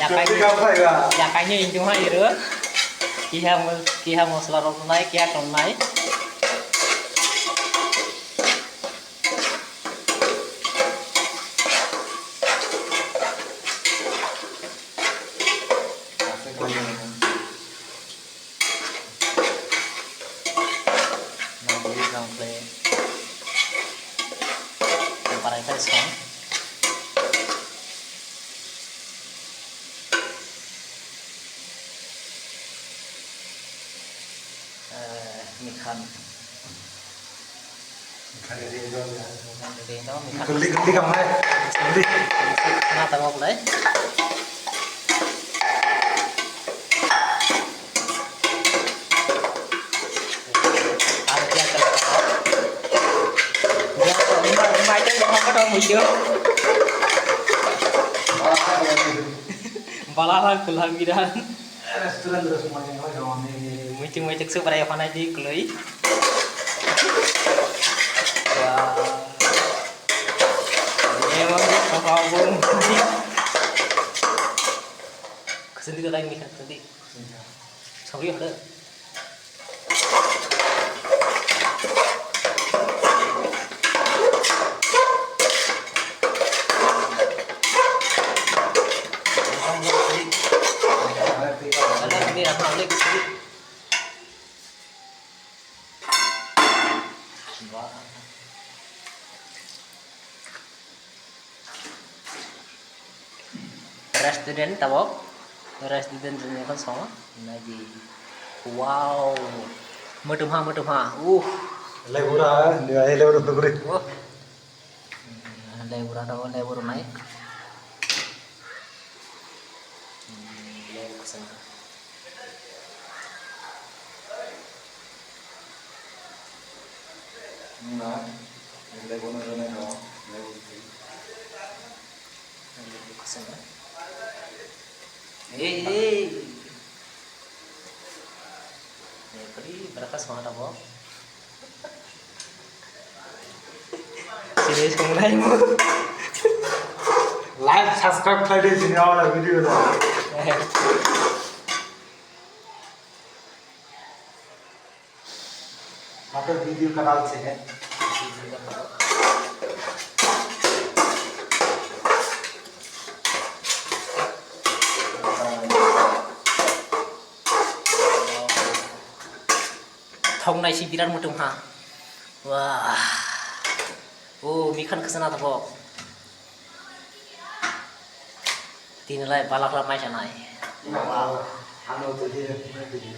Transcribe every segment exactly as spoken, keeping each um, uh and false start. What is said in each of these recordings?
Yakai ni, yakai ni indu hai ro. Kiha mo-, kiha mosla rok nai, kiha tong nai. Nang bui nang play. Parai khai song. Eh, mikhan. Mikhan ready dong ya. Mikhan ready dong, mikhan. Gulli, gulli kam hai. Gulli. Na tawak lai. Aro kya kar raha hai? Mai, mai, mai, mai, mai, mai. Bala lang kelang bidan. Restaurant terus mau yang lagi. Muitik muitik su berai panai di kelui. Wah. Emang kau bung. Kesendi tu lain nih kesendi. Sorry ada. Restaurant tabok, restaurant ni kon songo naidi. Wow, mutum ha, mutum ha. Uh. Lebura, lebura tugri. Oh. Lebura tabok, lebura nai. Lebu kesana. Wngna, lebu no rwnai no, lebu twi. Lebu khasana. Ei, ei. Ei, kali, berapa semangat apa? Sini sungai mu. Like, subscribe khlai di sini awal video da. Mata video kanal se hai. Thok nai si birat mutung ha. Wah. Oh, mikhan khasana tabok. Tini lai balak la mai sanai. Wow. Ano to dia, dia.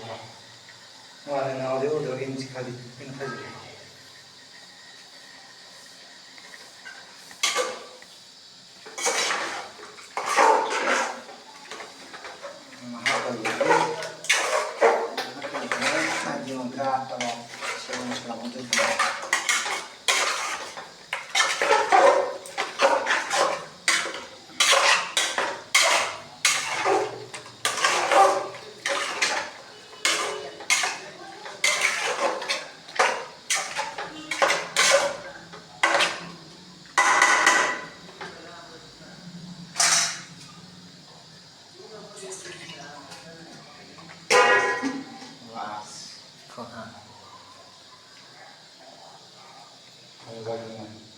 Wah, na audio do in sikali, in kaji.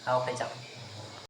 Hao khaijak.